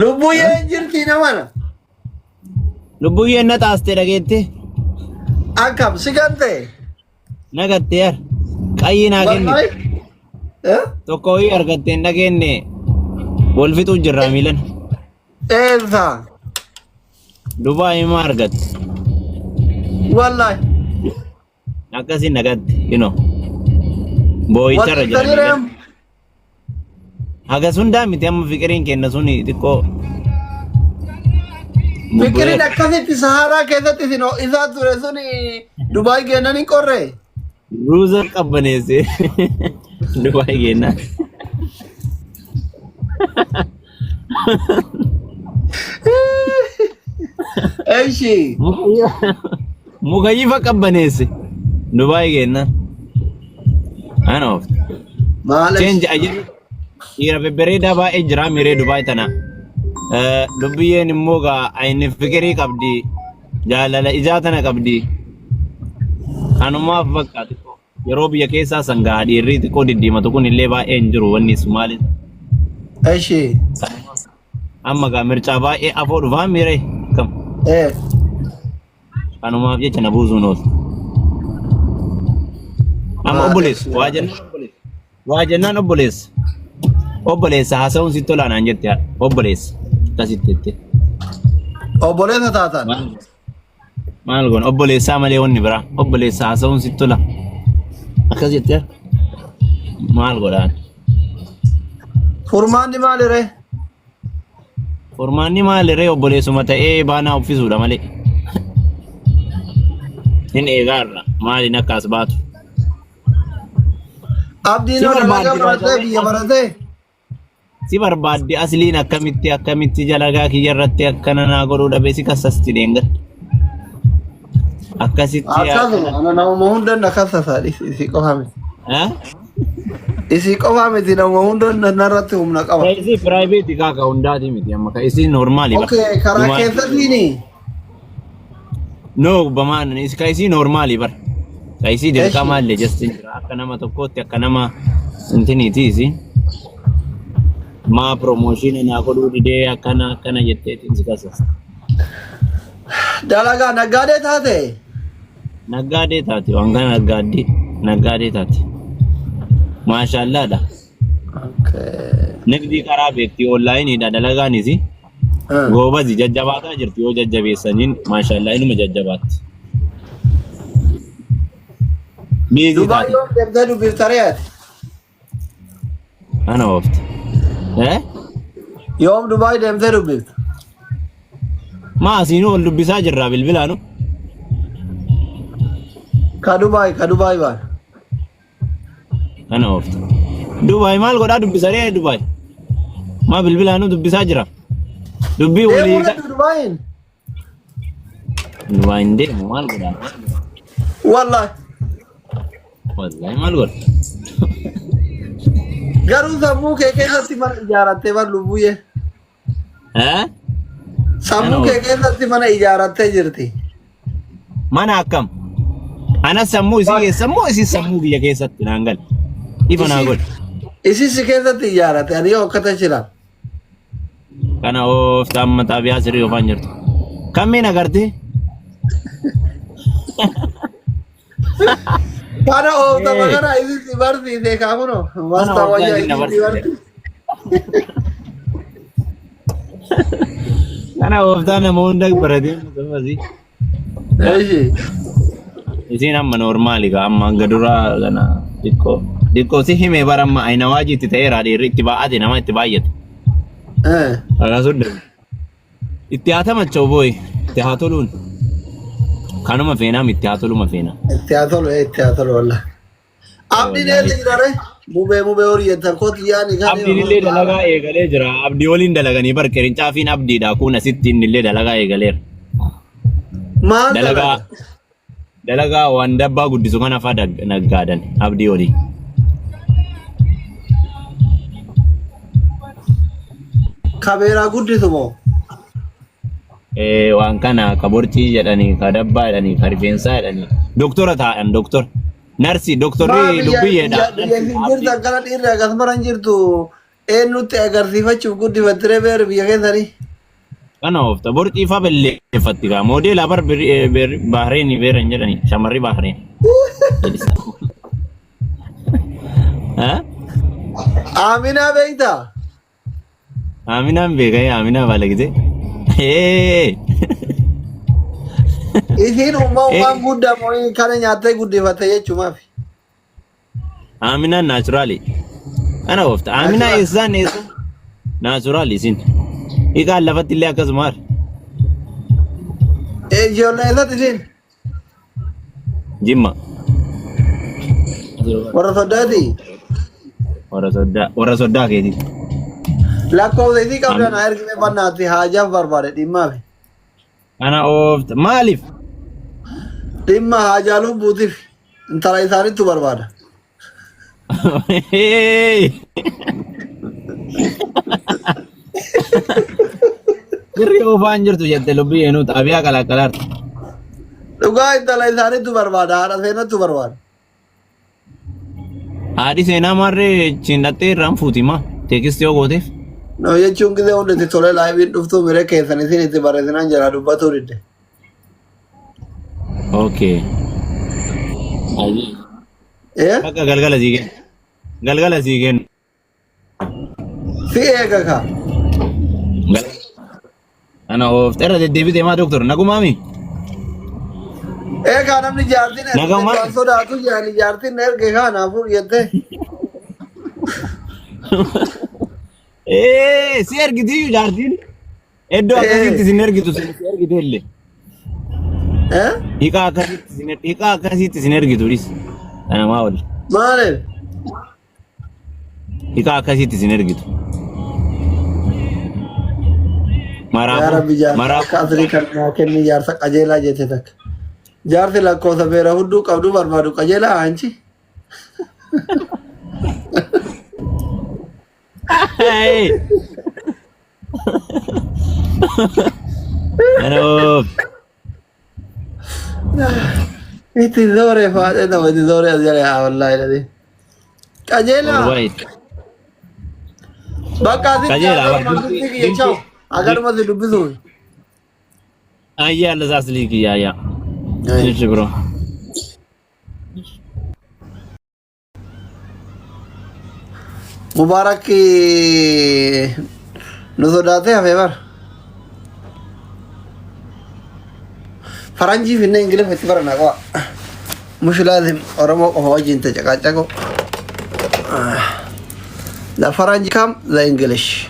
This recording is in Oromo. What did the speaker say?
Lubbuyyeen jirti namana. Lubbuyyeen na xaaste dhageette. Akkam si gante. Na gatte yar. Qayyii naa kennite. Wallahi. Eh? Tokko wayii argatte hin dhageenne. Wal fixuu jirra miilan. Eessa? Dubaay maa argatte? Wallahi. Akkasiin na gatte you know. Boo'icharra jira Wal miilan. Hagas hundaa miti amma fiqiriin kenna suni xiqqoo. Fiqiriin Bubbuleera. akkasitti Saharaa keessatti isin ho'isaa ture suni Dubaay geennan hin qorre. Ruuza qabbaneesse. Dubaay geenna. Eshi. Mukayyifa qabbaneesse. Dubaay geenna. Ana oofte. Maal Change ajajni dhiira bebbereedaa baay'ee jira miree Dubaay tana. Lubbiyyeen immoo gaa ayni fikirii qabdi. Jaalala ijaa tana qabdi. Kanumaaf bakka xiqqoo. Yeroo biyya keessaa san gaa dhiirri xiqqoo diddiimatu kun illee baay'ee hin jiru wanni Sumaalee. Eshi. Amma gaa mircaa baay'ee afoo dhufaa miree kam. Eh. Kanumaaf jecha na buusuun oolu. Amma obboleessa waa jennaan obboleessa. Waa jennaan obboleessa. Obboleessa haasa'uun sitti tolaa naan jette haadha. Obboleessa akkasitti jette. Obboleessa taatan. Maal goona obboleessaa malee wanni biraa obboleessa haasa'uun sitti tola. Akkas jette maal godhaan. Furmaanni maali ree? Furmaanni maali ree obboleessuma ta'ee baanaa uffisuudha malee. Hin eegaarra maaliin akka as baatu. Abdiin Si hoo dalagaa barbaaddi baratee baasawee biyya baratee. si barbaaddi asliin akkamitti akkamitti jalagaa kiyya irratti akkana naa godhuu dhabee si kassasti deengadha. Akkasitti Akkasuma ana namuma hunda na kassasa isii qofa miti. Eh? Isii qofa miti namuma hunda narratti humna qaba. Ka isii private kaa ka hundaati miti amma ka isii normaali bara. Okay karaa Dhumaa- keessattiini. No bamaan is ka isii normaali bara. Ka isii dirqama Eshi. illee just hin jira akka nama tokkootti akka nama intiniiti isii. Maa promotion naa godhuu didee akkana akkana jetteetiin si kasasa. Dalagaa naggaadee taate. Naggaadee taate waan kana naggaaddi naggaadee taate. Maashaallaadha. Okay. Nigdii karaa beekti onlaayiniidha dalagaanis goobazi jajjabaataa jirti yoo jajjabeessaniin maashaallaa inuma jajjabaatti. Biizii Dubaay taate yoom deemtee dubbiftaree ati? ana oofte. Eh? Yoom Dubaay deemtee dubbifta? Maa asiinuu ol dubbisaa jirraa bilbilaanu. Ka Dubaay ka Dubaay baan. Ana oofte. Dubaay maal godhaa dubbisaree Dubaay? Maa bilbilaanuu dubbisaa jira. Dubbii Deemuu walii danda'u Dubaayin. Dubaay hin deemu maal godhaa? Wallahi. Wallahi maal godha? Garuu sammuu kee keessatti mana ijaarattee bar lubbuyyee. Eh? Sammuu kee keessatti mana ijaarattee jirti. Mana akkam? Anas sammuu isii keessa immoo isii sammuu kiyya keessatti naan gale. Ifa naa godhi. Isii si keessatti ijaaratte ani yoo akkata jira. Kana oofta amma xaabiyaa sirrii oofaan jirtu. Kamiin agartee? Kana oofta magana isii si barsiise kaamuno. Masta ooftaa wayyaa isin na isii si barsiise. barsiise. Kana ooftaa nama hunda baratee musafasii. Eeshi. Isiin amma noormaali gaa amma hanga duraa kana xiqqoo xiqqoo si himee bara amma ayina waajii itti ta'eera dhiirri itti baa'ate nama itti baay'ate. Eh. Akkasuma deema. Itti haa tamacha'u booyi itti haa toluun. Kanuma feenaam itti haa toluma feena. Itti haa tolu itti haa tolu wallah. Abdiin eessa jira ree? Mubee mubee horii jettan kootu yaani kan Abdiin illee dalagaa eegalee jira. Abdii waliin dalaganii bar qirincaafiin abdiidha. Kun asitti inni illee dalagaa eegaleera. Maal Dalagaa dalaga? dalagaa waan dabbaa guddisu kana fa'aa naggaadan abdii waliin. Kabeeraa guddisu moo? Waan kana ka borcii jedhanii ka dabbaa jedhanii ka rifeensaa jedhanii doktora taa'an doktora. Narsi Maa doktorri biyya lubbiyyeedha. biyya biyya isin jirtan kana dhiirri akkas mara hin jirtu. Eenyutti agarsiifachuuf guddifattire beer biyya keessanii? Kana oofta. Borcii faa belleeffatti kaa. Moodeela bar Bahreen beeran jedhani. Shamarri Bahreen. Ha? Aaminaa beektaa? Aminaan beekaa Aminaa baalagite. Ee. Isiin uumaa guddaa moo kana nyaattee guddifatte jechuumaaf. Aminaan naturally. Kana oofta. Aminaa eessaan eessa? Naturally isin. Hiikaan lafatti illee akkasuma har. Ijoollee eessatti isiin? Jimma. Warra soddaati? Warra soddaa. Warra soddaa keeti. Lakkoofsa isii qabdan haa ergite bannaatti haajaaf barbaade dhimmaaf. Kana oofta. Maaliif? Dhimma haajaa lubbuutiif intala isaanittu barbaada. Sirrii oofaan jirtu jette lubbii eenyu xaabiyaa qalaaqqalaarti. Dhugaa intala isaanittu barbaada haadha seenattu barbaada. Haadhi seenaa maarree cindhattee irraan fuuti maa teekistii yoo gooteef. No jechuun gisee hundi itti tolee laayiviin dhuftuu miree keessan isin itti barreessinaan jala dubbatuu didde. Okay. Eh? Bakka galgala sii kenna. Galgala sii kenna. Si eega ka. Ana oofte irra deddeebitee maa doktor nagumaami? Eegaa namni jaartiin erge Naguma. waan sodaatu jaani jaartiin erge kanaafuu jettee. Ee si ergitiyyuu jaartiin. Iddoo akkasitti isin ergitu si ergite illee. Eh? Hiikaa akkasitti isin hiikaa akkasitti isin ergitu dhis. Kana maa wali. Maaliif? Hiikaa akkasitti isin ergitu. Yaa Maraafuu Rabbi jaarsa akka maraafuu asrii kan naa kenni jaarsa qajeelaa jette takka. Jaarsi lakkoofsa beera hudduu qabdu barbaadu qajeelaa anchi. Hey. Kana oof. Itti zoore faadhe nama itti zoore as jala yaa wallaahi ladhi. Qajeelaa. Alright. Bakka asitti Qajeelaa haadha bar manguddii kiyya chawu. Agaruma si dubbisuun. Ayyaa lasaa silii kiyyaa yaa. Ishi bro. Mubaarak nu sodaatee hafee bara. Faranjii finne Ingiliffa itti baranaa qaba. Mush laazim Oromoo qofa wajjin tacaqaacaqu. The Faranji come the English.